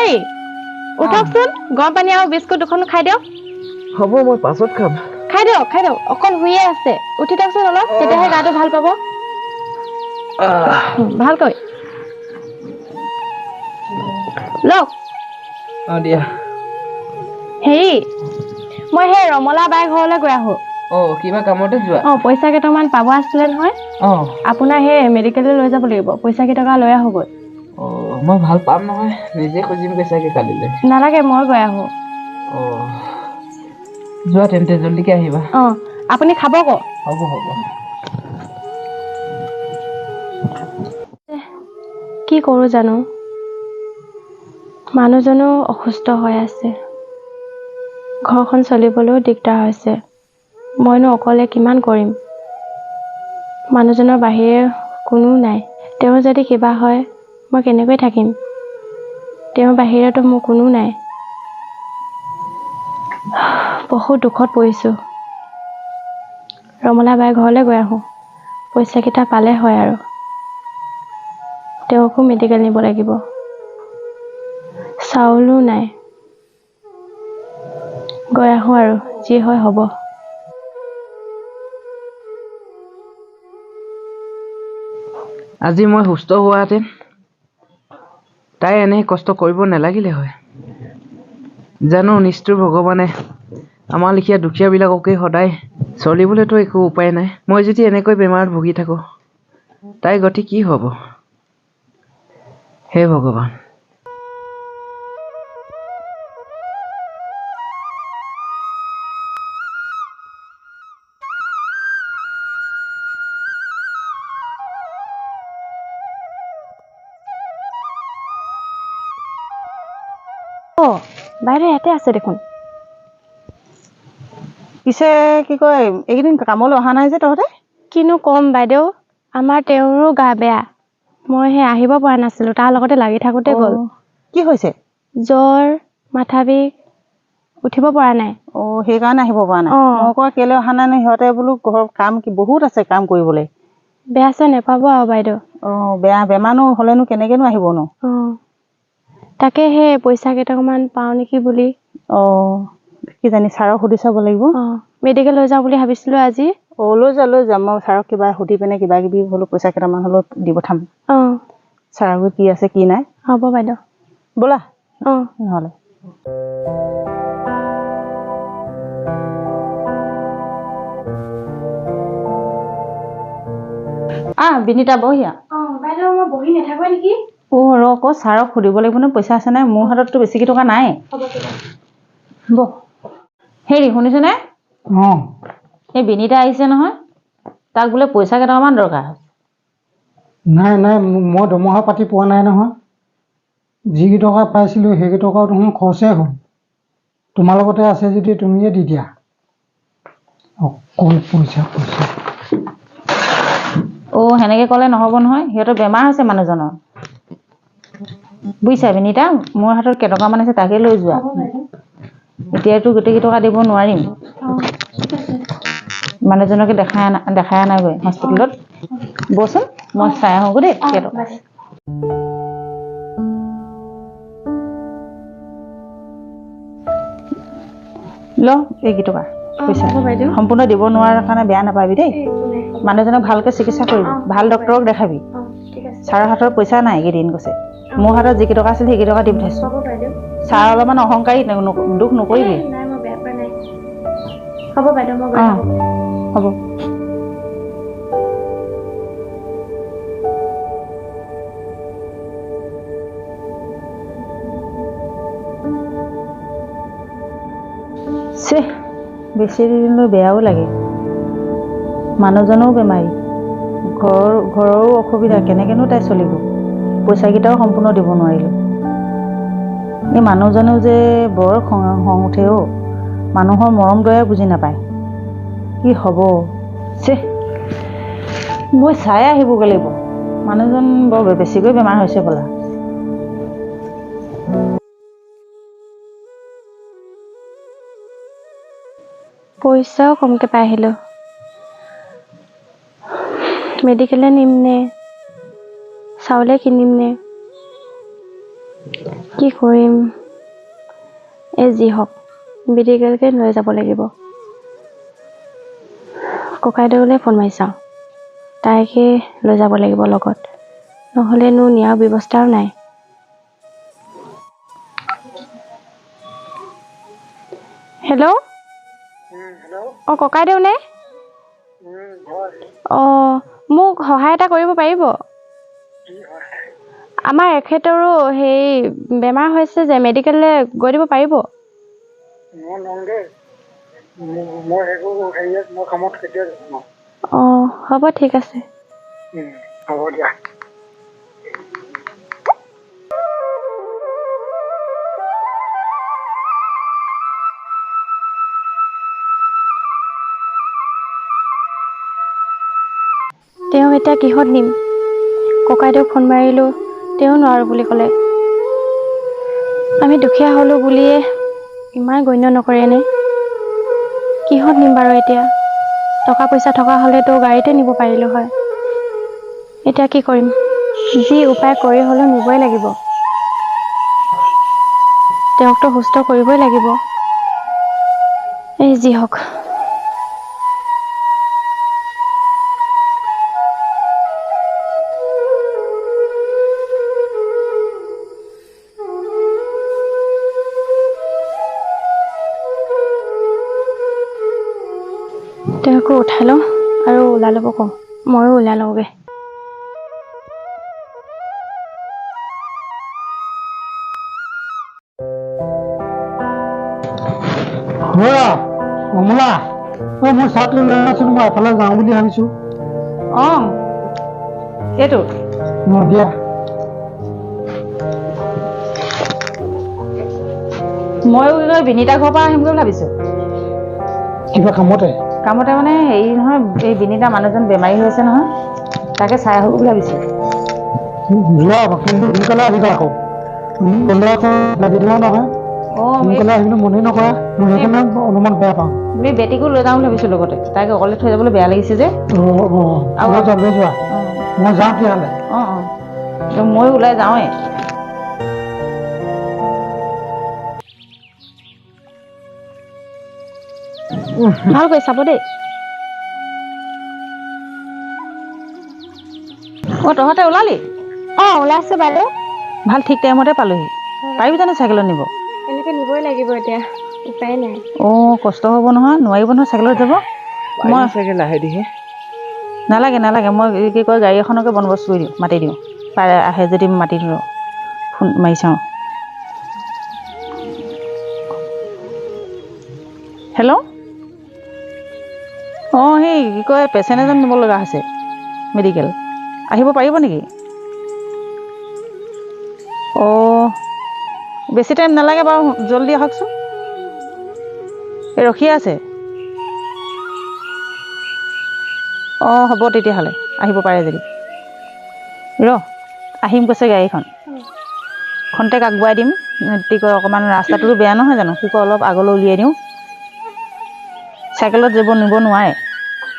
হেৰি, উঠকচোন, গৰম পানী আৰু বিস্কুট দুখন খাই দিয়ক। হ'ব, মই পাছত খাম। খাই দিয়ক, খাই দিয়ক, অকণ শুইয়ে আছে, উঠি দিয়কচোন অলপ, তেতিয়াহে গাটো ভাল পাব। ভালকৈ লওক। অঁ, দিয়া। হেৰি, মই সেই ৰমলা বাই ঘৰলৈ গৈ আহোঁ। অঁ, কিবা কামতে যোৱা? অঁ, পইচা কেইটামান পাব আছিলে নহয়। অঁ, আপোনাৰ সেই মেডিকেললৈ লৈ যাব লাগিব, পইচা কেইটকা লৈ আহোঁগৈ। অঁ, মই ভাল পাম নহয়, নিজে খুজিমগৈ চাগে কালিলৈ। নালাগে, মই গৈ আহোঁ। অঁ, যোৱা তেন্তে, জল্দিকৈ আহিবা। অঁ, আপুনি খাব ক? হ'ব হ'ব। কি কৰোঁ জানো, মানুহজনো অসুস্থ হৈ আছে, ঘৰখন চলিবলৈও দিগদাৰ হৈছে। মইনো অকলে কিমান কৰিম? মানুহজনৰ বাহিৰে কোনো নাই। তেওঁৰ যদি কিবা হয় মই কেনেকৈ থাকিম? তেওঁৰ বাহিৰেতো মোৰ কোনো নাই। বহুত দুখত পৰিছোঁ। ৰমলা বাই ঘৰলৈ গৈ আহোঁ, পইচাকেইটা পালে হয় আৰু। তেওঁকো মেডিকেল নিব লাগিব, চাউলো নাই। গৈ আহোঁ আৰু, যি হয় হ'ব। আজি মই সুস্থ হোৱাহেঁতেন তাই এনে কষ্ট কৰিব নালাগিলে হয়। জানো, নিষ্ঠুৰ ভগৱানে আমাৰ লেখীয়া দুখীয়াবিলাককে সদায় চলিবলৈতো একো উপায় নাই। মই যদি এনেকৈ বেমাৰত ভুগি থাকোঁ, তাইৰ গতি কি হ'ব? হে ভগৱান। অঁ, বাইদেউ ইয়াতে আছে দেখোন। পিছে কি কয়, এইকেইদিন কামলৈ অহা নাই যে তহঁতে? কিনো ক'ম বাইদেউ, আমাৰ তেওঁৰো গা বেয়া, মই সেই আহিব পৰা নাছিলোঁ, তাৰ লগতে লাগি থাকোঁতে গ'ল। কি হৈছে? জ্বৰ, মাথা বিষ, উঠিব পৰা নাই। অঁ, সেইকাৰণে আহিব পৰা নাই। মই কোৱা কেলৈ অহা নাই, সিহঁতে বোলো ঘৰৰ কাম কি বহুত আছে কাম কৰিবলৈ। বেয়া চেয়া নেপাব আৰু বাইদেউ। অঁ, বেয়া বেমাৰনো হ'লেনো কেনেকৈনো আহিবনো? অঁ, তাকে সেই পইচা কেইটকামান পাওঁ নেকি বুলি। অঁ, কিজানি ছাৰক সুধি চাব লাগিব। অঁ, মেডিকেল লৈ যাওঁ বুলি ভাবিছিলোঁ আজি। অঁ, লৈ যা, লৈ যা, মই ছাৰক কিবা সুধি পিনে কিবা কিবি হ'লেও পইচা কেইটামান হ'লেও দি পঠাম। অঁ, ছাৰৰ কি আছে কি নাই। হ'ব বাইদেউ। ব'লা। অঁ, নহ'লে। আহ, বিনীতা বহিয়া। অঁ বাইদেউ, মই বহি নাথাকোঁ নেকি? অঁ, ৰ আকৌ ছাৰক সুধিব লাগিব নহয়, পইচা আছে নাই। মোৰ হাতততো বেছিকৈ টকা নাই। বহ। হেৰি, শুনিছেনে? অঁ, এই বিনীতা আহিছে নহয়, তাক বোলে পইচা কেইটকামান দৰকাৰ হৈছে। নাই নাই, মই দৰমহা পাতি পোৱা নাই নহয়। যিকেইটকা পাইছিলোঁ সেইকেইটকাও দেখোন খৰচেই হ'ল। তোমাৰ লগতে আছে যদি তুমিয়ে দি দিয়া। অকল পইচা পইচা। অ', সেনেকৈ ক'লে নহ'ব নহয়, সিহঁতৰ বেমাৰ হৈছে মানুহজনৰ। বুজিছা বিনীতা, মোৰ হাতত কেইটকামান আছে তাকে লৈ যোৱা। এতিয়াতো গোটেইকেইটকা দিব নোৱাৰিম। মানুহজনকে দেখাই আনাগৈ হস্পিটেলত। ব'চোন, মই চাই আহোঁগৈ দেই কেইটকা। ল, এইকেইটকা পইচা সম্পূৰ্ণ দিব নোৱাৰাৰ কাৰণে বেয়া নাপাবি দেই। মানুহজনক ভালকৈ চিকিৎসা কৰিবি, ভাল ডক্তৰক দেখাবি। ছাৰৰ হাতত পইচা নাই এইকেইদিন কৈছে, মোৰ হাতত যিকেইটকা আছিল সেইকেইটকা দি পঠাইছোঁ। ছাৰ অলপমান অহংকাৰী, দুখ নকৰিবি। অঁ, হ'ব। চেহ, বেছি দিনলৈ বেয়াও লাগে, মানুহজনো বেমাৰী, ঘৰৰো অসুবিধা, কেনেকৈনো তাই চলিব? পইচাকেইটাও সম্পূৰ্ণ দিব নোৱাৰিলোঁ। এই মানুহজনেও যে বৰ খং উঠে অ', মানুহৰ মৰম দয়া বুজি নাপায়। কি হ'ব? চেহ, মই চাই আহিবগৈ লাগিব। মানুহজন বৰ বেছিকৈ বেমাৰ হৈছে বোলা। পইচাও কমকৈ পাই আহিলোঁ। মেডিকেলে নিম নে চাউলে কিনিম নে? কি কৰিম? এই যি হওক, মেডিকেলকে লৈ যাব লাগিব। ককাইদেউলৈ ফোন মাৰি চাওঁ, তাইকে লৈ যাব লাগিব লগত, নহ'লেনো নিয়াৰ ব্যৱস্থাও নাই। হেল্ল', অঁ ককাইদেউ নে? অঁ, মোক সহায় এটা কৰিব পাৰিব? আমাৰ এখেতৰো সেই বেমাৰ হৈছে যে, মেডিকেললৈ গৈ দিব পাৰিব? অঁ হ'ব, ঠিক আছে। তেওঁ এতিয়া কিহত নিম? ককাইদেউক ফোন মাৰিলোঁ, তেওঁ নোৱাৰোঁ বুলি ক'লে। আমি দুখীয়া হ'লোঁ বুলিয়ে ইমান গণ্য নকৰেনে? কিহত নিম বাৰু এতিয়া? টকা পইচা থকা হ'লেতো গাড়ীতে নিব পাৰিলোঁ হয়। এতিয়া কি কৰিম? যি উপায় কৰি হ'লেও নিবই লাগিব। তেওঁকতো সুস্থ কৰিবই লাগিব। এই যি হওক, তেওঁকো উঠাই লওঁ আৰু ওলাই ল'ব কওঁ, ময়ো ওলাই লওঁগৈ। খুৰা, কমলা, অ' মোৰ চাহটো লৈ আনাচোন, মই এফালে যাওঁ বুলি ভাবিছোঁ। অঁ, এইটো অঁ দিয়া। ময়ো কি কয় বিনীতা ঘৰৰ পৰা আহিমগৈ বুলি ভাবিছোঁ। কিবা কামতে? কামতে মানে হেৰি নহয়, এই বিনীতা মানুহজন বেমাৰী হৈ আছে নহয়, তাকে চাই আহোঁ বুলি ভাবিছোঁ। যোৱা, কিন্তু সোনকালে আহিবা আকৌ। তুমি গ'লে আকৌ লাগি দিবা নহয়। অঁ, সোনকালে আহিবলৈ মনেই নকৰা, মই সেইকাৰণে অলপমান বেয়া পাওঁ। এই বেটীকো লৈ যাওঁ বুলি ভাবিছোঁ লগতে, তাইক অকলে থৈ যাবলৈ বেয়া লাগিছে যে। অঁ অঁ, লৈ যোৱা, লৈ যোৱা। মই যাওঁ তেতিয়াহ'লে। অঁ অঁ, ময়ো ওলাই যাওঁৱেই। ভালকৈ চাব দেই। অঁ, তহঁতে ওলালি? অঁ ওলাইছোঁ বাইদেউ। ভাল, ঠিক টাইমতে পালোহি। পাৰিবি জানো চাইকেলত নিব? এনেকৈ নিবই লাগিব এতিয়া, উপায় নাই। অঁ, কষ্ট হ'ব নহয়, নোৱাৰিব নহয় চাইকেলত যাব। মই চাগে লাহে দিহে। নালাগে নালাগে, মই কি কয় গাড়ী এখনকে বন্দবস্ত কৰি দিওঁ, মাতি দিওঁ। পাৰে আহে যদি মাতি দিওঁ, ফোন মাৰি চাওঁ। হেল্ল', অঁ সেই কি কয় পেচেণ্ট এজন নিব লগা হৈছে মেডিকেল, আহিব পাৰিব নেকি? অঁ, বেছি টাইম নালাগে বাৰু, জল্দি আহকচোন। এই ৰখিয়ে আছে। অঁ হ'ব তেতিয়াহ'লে, আহিব পাৰে যদি। ৰ, আহিম কৈছে গাড়ীখন। খন্তেক আগুৱাই দিম, কি কয় অকণমান ৰাস্তাটোতো বেয়া নহয় জানো, কি কয় অলপ আগলৈ উলিয়াই দিওঁ। চাইকেলত যাব নিব নোৱাৰে,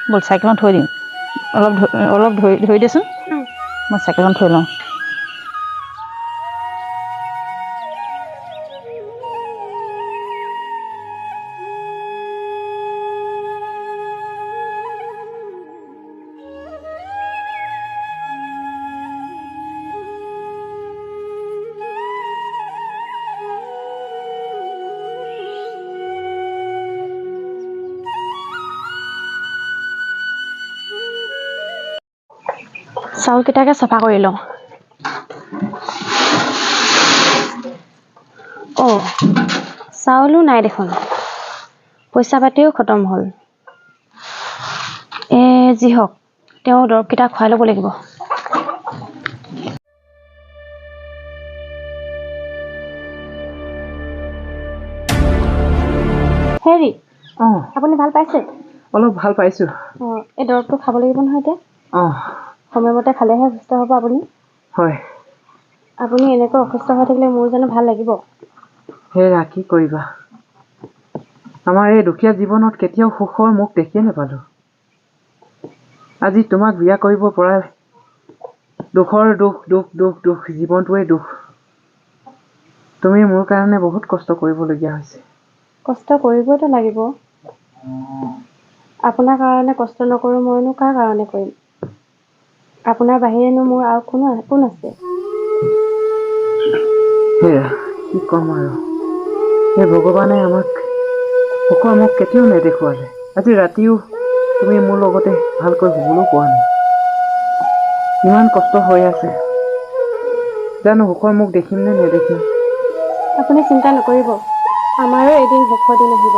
ব'ল চাইকেলখন থৈ দিওঁ। অলপ অলপ ধৰি ধৰি দেচোন, মই চাইকেলখন থৈ লওঁ। চাউলকেইটাকে চাফা কৰি লওঁ। অঁ, চাউলো নাই দেখোন, পইচা পাতিও খতম হ'ল। এ যি হওক, তেওঁ দৰৱকেইটা খুৱাই ল'ব লাগিব। হেৰি, অঁ, আপুনি ভাল পাইছে? অলপ ভাল পাইছোঁ। অঁ, এই দৰৱটো খাব লাগিব নহয় এতিয়া। অঁ, সময়মতে খালেহে সুস্থ হ'ব আপুনি। হয়। আপুনি এনেকৈ অসুস্থ হৈ থাকিলে মোৰ জানো ভাল লাগিব? হেৰা, কি কৰিবা, আমাৰ এই দুখীয়া জীৱনত কেতিয়াও সুখৰ মুখ দেখিয়ে নাপালোঁ। আজি তোমাক বিয়া কৰিব পৰাই দুখৰ দুখ, দুখ, দুখ, দুখ, জীৱনটোৱেই দুখ। তুমি মোৰ কাৰণে বহুত কষ্ট কৰিবলগীয়া হৈছে। কষ্ট কৰিবতো লাগিব। আপোনাৰ কাৰণে কষ্ট নকৰোঁ, মইনো কাৰ কাৰণে কৰিম? আপোনাৰ বাহিৰেনো মোৰ আৰু কোনো কোন আছে? সেয়া কি ক'ম আৰু, সেই ভগৱানে আমাক সুখৰ মুখ কেতিয়াও নেদেখুৱালে। আজি ৰাতিও তুমি মোৰ লগতে ভালকৈ শুবলৈও পোৱা নাই। ইমান কষ্ট হৈ আছে, জানো সুখৰ মুখ দেখিম নে নেদেখিম। আপুনি চিন্তা নকৰিব, আমাৰো এদিন সুখৰ দিন আহিব।